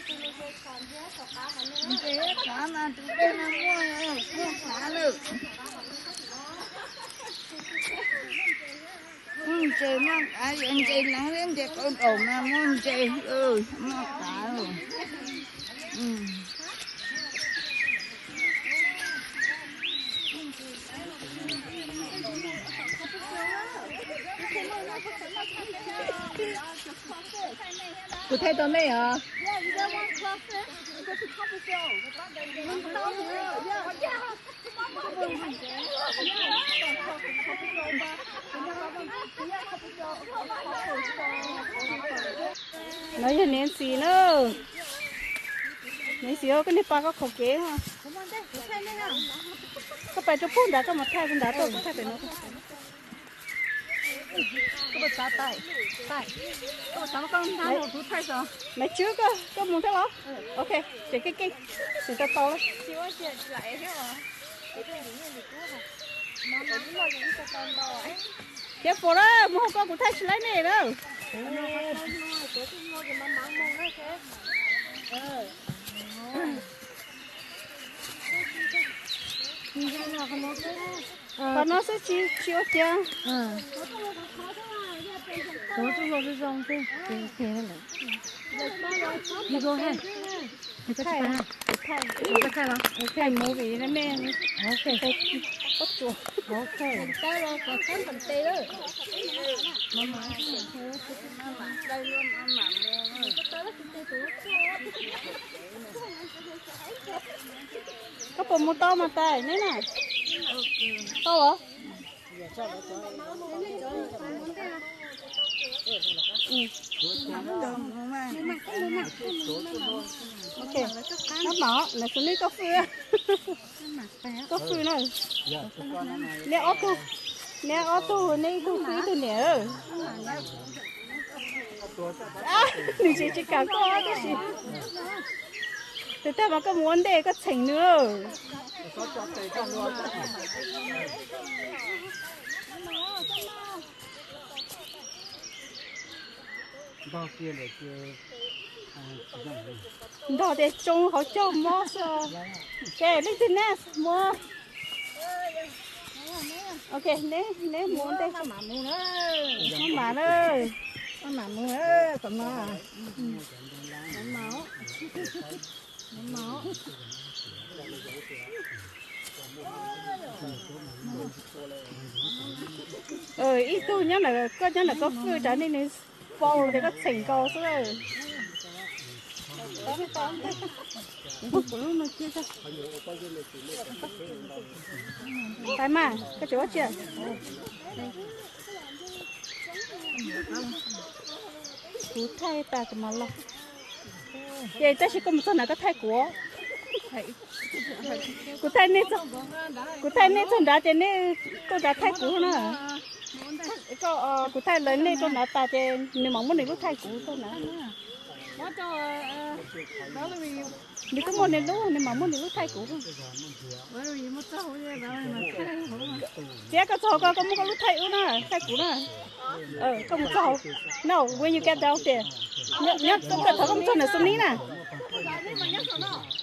Ntses qav mas tus dej no muaj, muaj qav lawm. Muaj ntses, muaj qav, yog ntses leev thiab ntses qaub daum mas muaj ntses, muaj qav. Kuv thaij tau nej os. No yog Nancy na. Nancy, koj niag pa koj khaum kev. Koj pais rau pug nrad, koj mus thaij pug nrad tuaj, koj thaij pem no. Maiv Tswb, koj, koj mus thiab los? Ok, tseem keej keej, tseem tau tau lawm. Thiab puas lawm, mus hauv ko kuv thaij tsis laib nej lawm. Qhov no xwb tsis, tsis ua cas. Thaij movie na me. Koj puas mus tau mas tais neb na? Tau los? Ok, nab mam, nab xu neb koj fwj, koj fwj na. Neb ob tug, neb ob tug, neb ib tug fwj ib tug niam. Nws tsis, tsis kam koj tab sis. Tus tag mas koj mus ua ntej koj txheem nws. Nrog tias tsoo hauv caug mob xwb. Ke leej twg neb mus? Ok, neb, neb mus ua ntej. Maj mam na, maj mam mus, kom no. Ib tug nyob ntawm, koj nyob ntawm koj fwj rau nej, nws paub tias koj txheem nkaus xwb. Pais mas, koj tseem ua tsi? Kuv thaij tas kuv mam los. Ces tab sis koj mus txog nrad koj thaij kuv. Kuv thaij nej txog, kuv thaij nej txog nrad ces nej tuaj nrad thaij kuv na. Kuv thaij lawv nej rau nrad tas ces nws mam muab nws lub thaij kuv tuaj nrad. Nws twb muaj nws lub, nws mam muab nws lub thaij kuv. Txiav koj txog koj, koj muab koj lub thaij ub na, thaij kuv na. Koj mus txog, no, when you get down there. Nyob, nyob, thov koj mus txog nram Xus Nib na.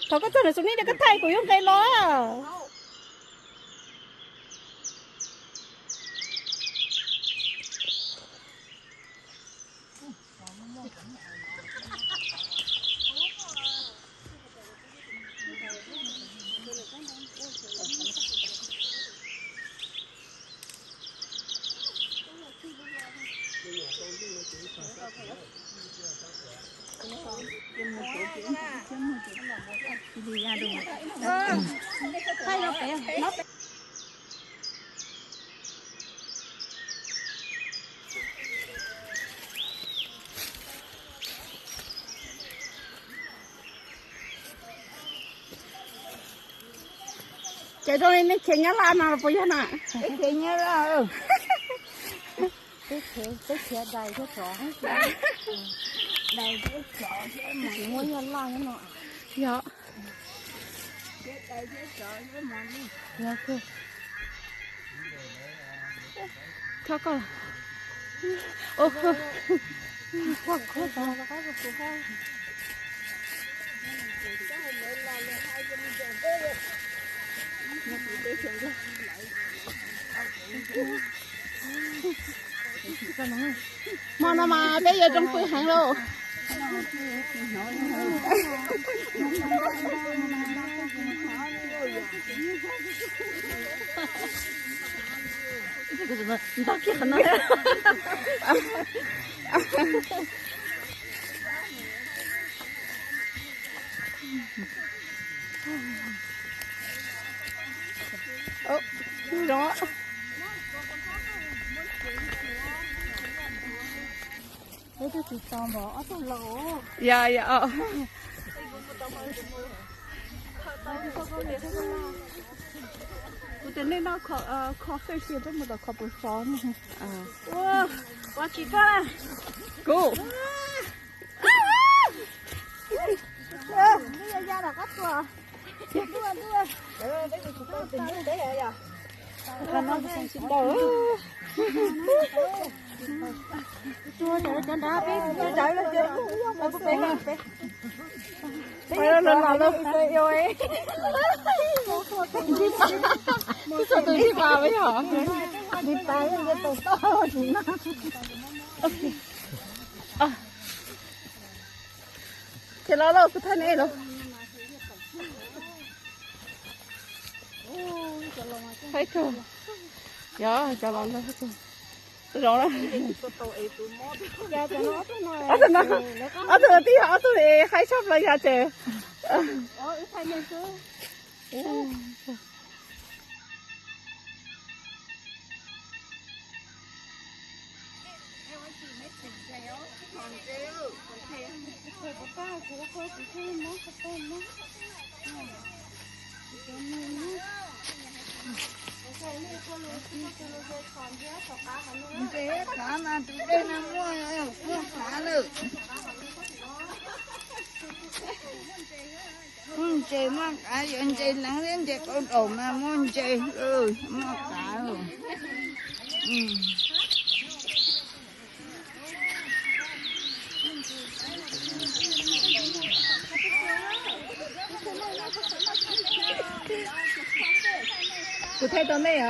Thov koj txog nram Xus Nib ces koj thaij kuv yuav nqes los. Ces zoo li nej khiav Nyab Laj no los puas yog na? Peb khiav Nyab Laj, peb khiav, peb khiav dais thiab tsov, dais thiab tsov thiab mas tsis muaj Nyab Laj no. Yog. Yog kawg. Chob koj. Ua, chob koj. Hmo no mas peb yuav zoo pw heev lauj. Ntog kiag qhov no. Zoo. Yog, yog. Kuv tias nej noj kho fish, peb mus tom kho pus fo. Ua tsis koj. Kuv. Tus ntsib pas, tus ntsib pas yog ntsib pas, tau tau tsis no. Ces los lauj, kuv thaij nej lauj. Haib kawg. Yog cov los ntawd haib kawg. Zoo na. Ob tug no, ob tug no twb yog ob tug haib tshaj plaws yog ces. Ntses qav mas tus dej no muaj kuj qav lawm. Muaj ntses muaj qav, yuav ntses leev thiab ntses qau daum mas muaj ntses, muaj qav. Kuv thaij tau nej os.